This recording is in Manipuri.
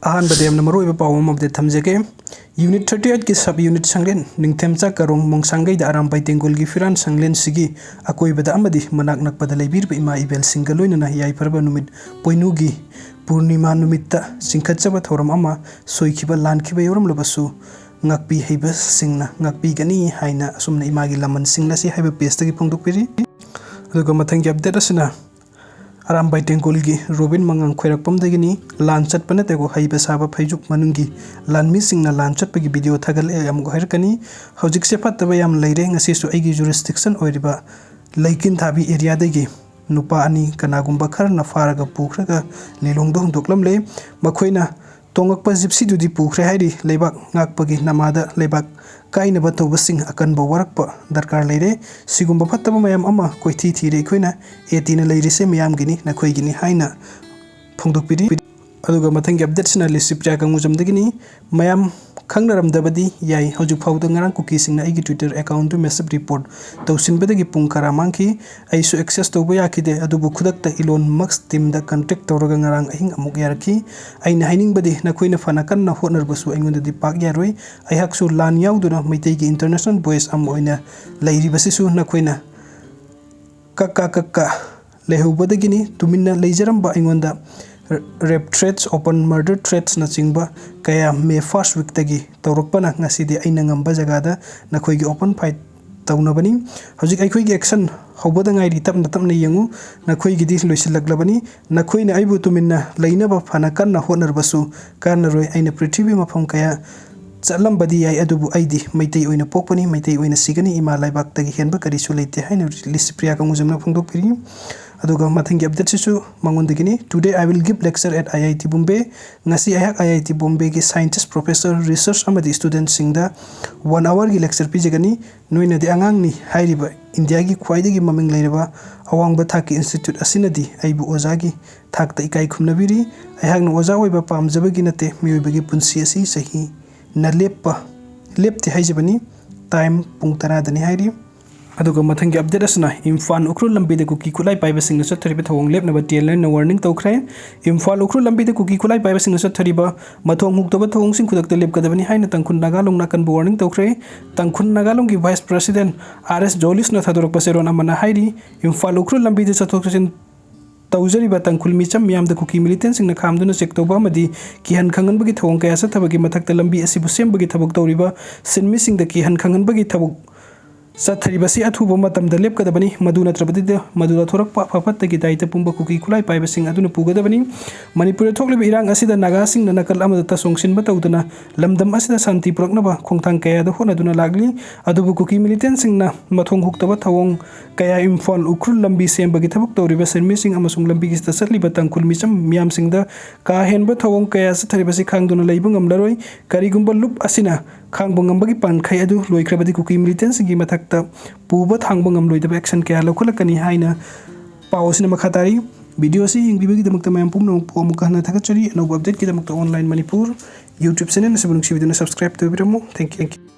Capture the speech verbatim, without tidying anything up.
ꯑꯍꯥꯟꯕꯗ ꯌꯥꯝꯅ ꯃꯔꯨꯑꯣꯏꯕ ꯄꯥꯎ ꯑꯃ update ꯊꯝꯖꯒꯦ꯫ Unit thirty eight ꯀꯤ sub unit ꯁꯪꯂꯦꯟ ꯅꯤꯡꯊꯦꯝꯆꯥ ꯀꯥꯔꯣꯡ ꯃꯣꯡꯁꯥꯡꯒꯩꯗ ꯑꯔꯥꯝꯕꯥꯏ ꯇꯦꯡꯒꯣꯜꯒꯤ ꯐꯤꯔꯥꯟ ꯁꯪꯂꯦꯟꯁꯤꯒꯤ ꯑꯀꯣꯏꯕꯗ ꯑꯃꯗꯤ ꯃꯅꯥꯛ ꯅꯛꯄꯗ ꯂꯩꯕꯤꯔꯤꯕ ꯏꯃꯥ ꯏꯕꯦꯜꯁꯤꯡꯒ ꯂꯣꯏꯅꯅ ꯌꯥꯏꯐꯔꯕ ꯅꯨꯃꯤꯠ ꯄꯣꯏꯅꯨꯒꯤ ꯄꯨꯔꯅꯤꯃꯥ ꯅꯨꯃꯤꯠꯇ ꯆꯤꯡꯈꯠꯆꯕ ꯊꯧꯔꯝ ꯑꯃ ꯁꯣꯏꯈꯤꯕ ꯂꯥꯟꯈꯤꯕ ꯌꯥꯎꯔꯝꯂꯕꯁꯨ ꯉꯥꯛꯄꯤ ꯍꯩꯕꯁꯤꯡꯅ ꯉꯥꯛꯄꯤꯒꯅꯤ ꯍꯥꯏꯅ ꯑꯁꯨꯝꯅ ꯏꯃꯥꯒꯤ ꯂꯃꯟꯁꯤꯡꯅ ꯁꯤ ꯍꯥꯏꯕ page ꯇꯒꯤ ꯐꯣꯡꯗꯣꯛꯄꯤꯔꯤ꯫ ꯑꯗꯨꯒ ꯃꯊꯪꯒꯤ update ꯑꯁꯤꯅ ꯑꯔꯥꯝꯕꯥꯏ ꯇꯦꯡꯒꯣꯜꯒꯤ ꯔꯣꯕꯤꯟ ꯃꯉꯥꯡ ꯈꯣꯏꯔꯥꯛꯄꯝꯗꯒꯤꯅꯤ꯫ ꯂꯥꯟ ꯆꯠꯄ ꯅꯠꯇꯦꯀꯣ, ꯍꯩꯕ ꯁꯥꯕ ꯐꯩꯖꯨꯞ ꯃꯅꯨꯡꯒꯤ ꯂꯥꯟꯃꯤꯁꯤꯡꯅ ꯂꯥꯟ ꯆꯠꯄꯒꯤ video ꯊꯥꯒꯠꯂꯛꯑꯦ ꯑꯃꯨꯛ ꯍꯥꯏꯔꯛꯀꯅꯤ꯫ ꯍꯧꯖꯤꯛꯁꯦ ꯐꯠꯇꯕ ꯌꯥꯝ ꯂꯩꯔꯦ꯫ ꯉꯁꯤꯁꯨ ꯑꯩꯒꯤ jurisdiction ꯑꯣꯏꯔꯤꯕ ꯂꯩꯀꯤꯟ ꯊꯥꯕꯤ area ꯗꯒꯤ ꯅꯨꯄꯥ ꯑꯅꯤ ꯀꯅꯥꯒꯨꯝꯕ ꯈꯔꯅ ꯐꯥꯔꯒ ꯄꯨꯈ꯭ꯔꯒ ꯂꯤꯂꯣꯡꯗ ꯍꯨꯟꯗꯣꯛꯂꯝꯂꯦ꯫ ꯃꯈꯣꯏꯅ ꯇꯣꯡꯉꯛꯄ gypsy ꯗꯨꯗꯤ ꯄꯨꯈ꯭ꯔꯦ ꯍꯥꯏꯔꯤ꯫ ꯂꯩꯕꯥꯛ ꯉꯥꯛꯄꯒꯤ ꯅꯃꯥꯗ ꯂꯩꯕꯥꯛ ꯀꯥꯏꯅꯕ ꯇꯧꯕꯁꯤꯡ ꯑꯀꯟꯕ ꯋꯥꯔꯛꯄ ꯗꯔꯀꯥꯔ ꯂꯩꯔꯦ꯫ ꯁꯤꯒꯨꯝꯕ ꯐꯠꯇꯕ ꯃꯌꯥꯝ ꯑꯃ ꯀꯣꯏꯊꯤ ꯊꯤꯔꯦ ꯑꯩꯈꯣꯏꯅ꯫ ꯑꯦ ꯇꯤꯅ ꯂꯩꯔꯤꯁꯦ ꯃꯤꯌꯥꯝꯒꯤꯅꯤ, ꯅꯈꯣꯏꯒꯤꯅꯤ ꯍꯥꯏꯅ ꯐꯣꯡꯗꯣꯛꯄꯤꯔꯤ꯫ ꯑꯗꯨꯒ ꯃꯊꯪꯒꯤ update ꯁꯤꯅ ꯂꯤꯁꯤꯄ꯭ꯔꯤꯌꯥ ꯀꯪꯒꯨꯖꯝꯗꯒꯤꯅꯤ꯫ ꯃꯌꯥꯝ ꯈꯪꯅꯔꯝꯗꯕꯗꯤ ꯌꯥꯏ, ꯍꯧꯖꯤꯛ ꯐꯥꯎꯗ ꯉꯔꯥꯡ ꯀꯨꯀꯤꯁꯤꯡꯅ ꯑꯩꯒꯤ Twitter account ꯗꯨ massive report ꯇꯧꯁꯤꯟꯕꯗꯒꯤ ꯄꯨꯡ ꯈꯔ ꯃꯥꯡꯈꯤ꯫ ꯑꯩꯁꯨ access ꯇꯧꯕ ꯌꯥꯈꯤꯗꯦ, ꯑꯗꯨꯕꯨ ꯈꯨꯗꯛꯇ Elon Musk team ꯗ contact ꯇꯧꯔꯒ ꯉꯔꯥꯡ ꯑꯍꯤꯡ ꯑꯃꯨꯛ ꯌꯥꯔꯛꯈꯤ꯫ ꯑꯩꯅ ꯍꯥꯏꯅꯤꯡꯕꯗꯤ ꯅꯈꯣꯏꯅ ꯐꯅ ꯀꯟꯅ ꯍꯣꯠꯅꯔꯕꯁꯨ ꯑꯩꯉꯣꯟꯗꯗꯤ ꯄꯥꯛ ꯌꯥꯔꯣꯏ꯫ ꯑꯩꯍꯥꯛꯁꯨ ꯂꯥꯟ ꯌꯥꯎꯗꯨꯅ ꯃꯩꯇꯩꯒꯤ international voice ꯑꯃ ꯑꯣꯏꯅ ꯂꯩꯔꯤꯕꯁꯤꯁꯨ ꯅꯈꯣꯏꯅ ꯀꯛꯀꯥ ꯀꯛꯀꯥ ꯂꯩꯍꯧꯕꯗꯒꯤꯅꯤ꯫ ꯇꯨꯃꯤꯟꯅ ꯂꯩꯖꯔꯝꯕ ꯑꯩꯉꯣꯟꯗ rape threats, open murder threats ꯅꯆꯤꯡꯕ ꯀꯌꯥ May first week ꯇꯒꯤ ꯇꯧꯔꯛꯄꯅ ꯉꯁꯤꯗꯤ ꯑꯩꯅ ꯉꯝꯕ ꯖꯒꯥꯗ ꯅꯈꯣꯏꯒꯤ open fight ꯇꯧꯅꯕꯅꯤ꯫ ꯍꯧꯖꯤꯛ ꯑꯩꯈꯣꯏꯒꯤ action ꯍꯧꯕꯗ ꯉꯥꯏꯔꯤ, ꯇꯞꯅ ꯇꯞꯅ ꯌꯦꯡꯉꯨ, ꯅꯈꯣꯏꯒꯤꯗꯤ ꯂꯣꯏꯁꯤꯜꯂꯛꯂꯕꯅꯤ꯫ ꯅꯈꯣꯏꯅ ꯑꯩꯕꯨ ꯇꯨꯃꯤꯟꯅ ꯂꯩꯅꯕ ꯐꯅ ꯀꯟꯅ ꯍꯣꯠꯅꯔꯕꯁꯨ ꯀꯥꯟꯅꯔꯣꯏ꯫ ꯑꯩꯅ ꯄ꯭ꯔꯤꯊꯤꯕꯤ ꯃꯐꯝ ꯀꯌꯥ ꯆꯠꯂꯝꯕꯗꯤ ꯌꯥꯏ, ꯑꯗꯨꯕꯨ ꯑꯩꯗꯤ ꯃꯩꯇꯩ ꯑꯣꯏꯅ ꯄꯣꯛꯄꯅꯤ, ꯃꯩꯇꯩ ꯑꯣꯏꯅ ꯁꯤꯒꯅꯤ, ꯏꯃꯥ ꯂꯩꯕꯥꯛꯇꯒꯤ ꯍꯦꯟꯕ ꯀꯔꯤꯁꯨ ꯂꯩꯇꯦ ꯍꯥꯏꯅ ꯂꯤꯁꯤꯄ꯭ꯔꯤꯌꯥ ꯀꯪꯒꯨꯖꯝꯅ ꯐꯣꯡꯗꯣꯛꯄꯤꯔꯤ꯫ ꯑꯗꯨꯒ ꯃꯊꯪꯒꯤ update ꯁꯤꯁꯨ ꯃꯉꯣꯟꯗꯒꯤꯅꯤ꯫ Today I will give lecture at I I T Bombay꯫ ꯉꯁꯤ ꯑꯩꯍꯥꯛ I I T Bombay ꯒꯤ scientist, professor, research ꯑꯃꯗꯤ student ꯁꯤꯡꯗ one hour ꯒꯤ lecture ꯄꯤꯖꯒꯅꯤ꯫ ꯅꯣꯏꯅꯗꯤ ꯑꯉꯥꯡꯅꯤ ꯍꯥꯏꯔꯤꯕ ꯏꯟꯗꯤꯌꯥꯒꯤ ꯈ꯭ꯋꯥꯏꯗꯒꯤ ꯃꯃꯤꯡ ꯂꯩꯔꯕ ꯑꯋꯥꯡꯕ ꯊꯥꯛꯀꯤ institute ꯑꯁꯤꯅꯗꯤ ꯑꯩꯕꯨ ꯑꯣꯖꯥꯒꯤ ꯊꯥꯛꯇ ꯏꯀꯥꯏ ꯈꯨꯝꯅꯕꯤꯔꯤ꯫ ꯑꯩꯍꯥꯛꯅ ꯑꯣꯖꯥ ꯑꯣꯏꯕ ꯄꯥꯝꯖꯕꯒꯤ ꯅꯠꯇꯦ, ꯃꯤꯑꯣꯏꯕꯒꯤ ꯄꯨꯟꯁꯤ ꯑꯁꯤ ꯆꯍꯤꯅ ꯂꯦꯞꯄ, ꯂꯦꯞꯇꯦ ꯍꯥꯏꯖꯕꯅꯤ꯫ Time ꯄꯨꯡ ꯇꯔꯥꯗꯅꯤ ꯍꯥꯏꯔꯤ꯫ ꯑꯗꯨꯒ ꯃꯊꯪꯒꯤ ꯑꯞꯗꯦꯠ ꯑꯁꯤꯅ ꯏꯝꯐꯥꯜ ꯎꯈ꯭ꯔꯨꯜ ꯂꯝꯕꯤꯗ ꯀꯨꯀꯤ ꯈꯨꯠꯂꯥꯏ ꯄꯥꯏꯕꯁꯤꯡꯅ ꯆꯠꯊꯔꯤꯕ ꯊꯧꯑꯣꯡ ꯂꯦꯞꯅꯕ ꯇꯤ ꯑꯦꯜ ꯑꯦꯟꯅ ꯋꯥꯔꯅꯤꯡ ꯇꯧꯈ꯭ꯔꯦ꯫ ꯏꯝꯐꯥꯜ ꯎꯈ꯭ꯔꯨꯜ ꯂꯝꯕꯤꯗ ꯀꯨꯀꯤ ꯈꯨꯠꯂꯥꯏ ꯄꯥꯏꯕꯁꯤꯡꯅ ꯆꯠꯊꯔꯤꯕ ꯃꯊꯣꯡ ꯍꯨꯛꯇꯕ ꯊꯧꯑꯣꯡꯁꯤꯡ ꯈꯨꯗꯛꯇ ꯂꯦꯞꯀꯗꯕꯅꯤ ꯍꯥꯏꯅ ꯇꯥꯡꯈꯨꯜ ꯅꯥꯒꯥ ꯂꯣꯡꯅ ꯑꯀꯟꯕ ꯋꯥꯔꯅꯤꯡ ꯇꯧꯈ꯭ꯔꯦ꯫ ꯇꯥꯡꯈꯨꯜ ꯅꯥꯒꯥ ꯂꯣꯡꯒꯤ ꯚꯥꯏꯁ ꯄ꯭ꯔꯁꯤꯗꯦꯟ ꯑꯥꯔ ꯑꯦꯁ ꯖꯣꯂꯤꯁꯅ ꯊꯥꯗꯣꯔꯛꯄ ꯆꯦꯔꯣꯜ ꯑꯃꯅ ꯍꯥꯏꯔꯤ, ꯏꯝꯐꯥꯜ ꯎꯈ꯭ꯔꯨꯜ ꯂꯝꯕꯤꯗ ꯆꯠꯊꯣꯛ ꯆꯠꯁꯤꯟ ꯇꯧꯖꯔꯤꯕ ꯇꯥꯡꯈꯨꯜ ꯃꯤꯆꯝ ꯃꯤꯌꯥꯝꯗ ꯀꯨꯀꯤ ꯃꯤꯂꯤꯇꯦꯟꯁꯤꯡꯅ ꯈꯥꯝꯗꯨꯅ ꯆꯦꯛ ꯇꯧꯕ ꯑꯃꯗꯤ ꯀꯤꯍꯟ ꯈꯪꯍꯟꯕꯒꯤ ꯊꯧꯑꯣꯡ ꯀꯌꯥ ꯆꯠꯊꯕꯒꯤ ꯃꯊꯛꯇ ꯂꯝꯕꯤ ꯑꯁꯤꯕꯨ ꯁꯦꯝꯕꯒꯤ ꯊꯕꯛ ꯇꯧꯔꯤꯕ ꯁꯤꯟꯃꯤꯁꯤꯡꯗ ꯀꯤꯍꯟ ꯈꯪꯍꯟꯕꯒꯤ ꯊꯕꯛ ꯆꯠꯊꯔꯤꯕꯁꯤ ꯑꯊꯨꯕ ꯃꯇꯝꯗ ꯂꯦꯞꯀꯗꯕꯅꯤ꯫ ꯃꯗꯨ ꯅꯠꯇ꯭ꯔꯕꯗꯤ ꯃꯗꯨꯗ ꯊꯣꯔꯛꯄ ꯑꯐ ꯐꯠꯇꯒꯤ ꯗꯥꯏꯇ ꯄꯨꯝꯕ ꯀꯨꯀꯤ ꯈꯨꯠꯂꯥꯏ ꯄꯥꯏꯕꯁꯤꯡ ꯑꯗꯨꯅ ꯄꯨꯒꯗꯕꯅꯤ꯫ ꯃꯅꯤꯄꯨꯔꯗ ꯊꯣꯛꯂꯤꯕ ꯏꯔꯥꯡ ꯑꯁꯤꯗ ꯅꯥꯒꯥꯁꯤꯡꯅ ꯅꯥꯀꯜ ꯑꯃꯗ ꯆꯣꯡꯁꯤꯟꯕ ꯇꯧꯗꯨꯅ ꯂꯝꯗꯝ ꯑꯁꯤꯗ ꯁꯥꯟꯇꯤ ꯄꯨꯔꯛꯅꯕ ꯈꯣꯡꯊꯥꯡ ꯀꯌꯥꯗ ꯍꯣꯠꯅꯗꯨꯅ ꯂꯥꯛꯂꯤ꯫ ꯑꯗꯨꯕꯨ ꯀꯨꯀꯤ ꯃꯤꯂꯤꯇꯦꯟꯁꯤꯡꯅ ꯃꯊꯣꯡ ꯍꯨꯛꯇꯕ ꯊꯧꯑꯣꯡ ꯀꯌꯥ ꯏꯝꯐꯥꯜ ꯎꯈ꯭ꯔꯨꯜ ꯂꯝꯕꯤ ꯁꯦꯝꯕꯒꯤ ꯊꯕꯛ ꯇꯧꯔꯤꯕ ꯁꯤꯟꯃꯤꯁꯤꯡ ꯑꯃꯁꯨꯡ ꯂꯝꯕꯤꯁꯤꯗ ꯆꯠꯂꯤꯕ ꯇꯥꯡꯈꯨꯜ ꯃꯤꯆꯝ ꯃꯤꯌꯥꯝꯁꯤꯡꯗ ꯀꯥ ꯍꯦꯟꯕ ꯊꯧꯑꯣꯡ ꯀꯌꯥ ꯆꯠꯊꯔꯤꯕꯁꯤ ꯈꯥꯡꯗꯨꯅ ꯂꯩꯕ ꯉꯝꯂꯔꯣꯏ꯫ ꯀꯔꯤꯒꯨꯝꯕ ꯂꯨꯞ ꯑꯁꯤꯅ ꯈꯥꯡꯕ ꯉꯝꯕꯒꯤ ꯄꯥꯟꯈꯩ ꯑꯗꯨ ꯂꯣꯏꯈ꯭ꯔꯕꯗꯤ ꯀꯨꯀꯤ ꯃꯤꯂꯤꯇꯦꯟꯁꯤꯡꯒꯤ ꯃꯊꯛꯇ ꯄꯨꯕ ꯊꯥꯡꯕ ꯉꯝꯂꯣꯏꯗꯕ ꯑꯦꯛꯁꯟ ꯀꯌꯥ ꯂꯧꯈꯠꯂꯛꯀꯅꯤ ꯍꯥꯏꯅ ꯄꯥꯎ ꯑꯁꯤꯅ ꯃꯈꯥ ꯇꯥꯔꯤ꯫ ꯚꯤꯗꯤꯑꯣ ꯑꯁꯤ ꯌꯦꯡꯕꯤꯕꯒꯤꯗꯃꯛꯇ ꯃꯌꯥꯝ ꯄꯨꯝꯅꯃꯛꯄꯨ ꯑꯃꯨꯛꯀ ꯍꯟꯅ ꯊꯥꯒꯠꯆꯔꯤ꯫ ꯑꯅꯧꯕ ꯑꯞꯗꯦꯠꯀꯤꯗꯃꯛꯇ ꯑꯣꯟꯂꯥꯏꯟ ꯃꯅꯤꯄꯨꯔ YouTube ꯆꯦꯅꯦꯜ ꯑꯁꯤꯕꯨ ꯅꯨꯡꯁꯤꯕꯤꯗꯨꯅ ꯁꯕꯁꯀ꯭ꯔꯥꯏꯕ ꯇꯧꯕꯤꯔꯝꯃꯨ꯫ Thank you.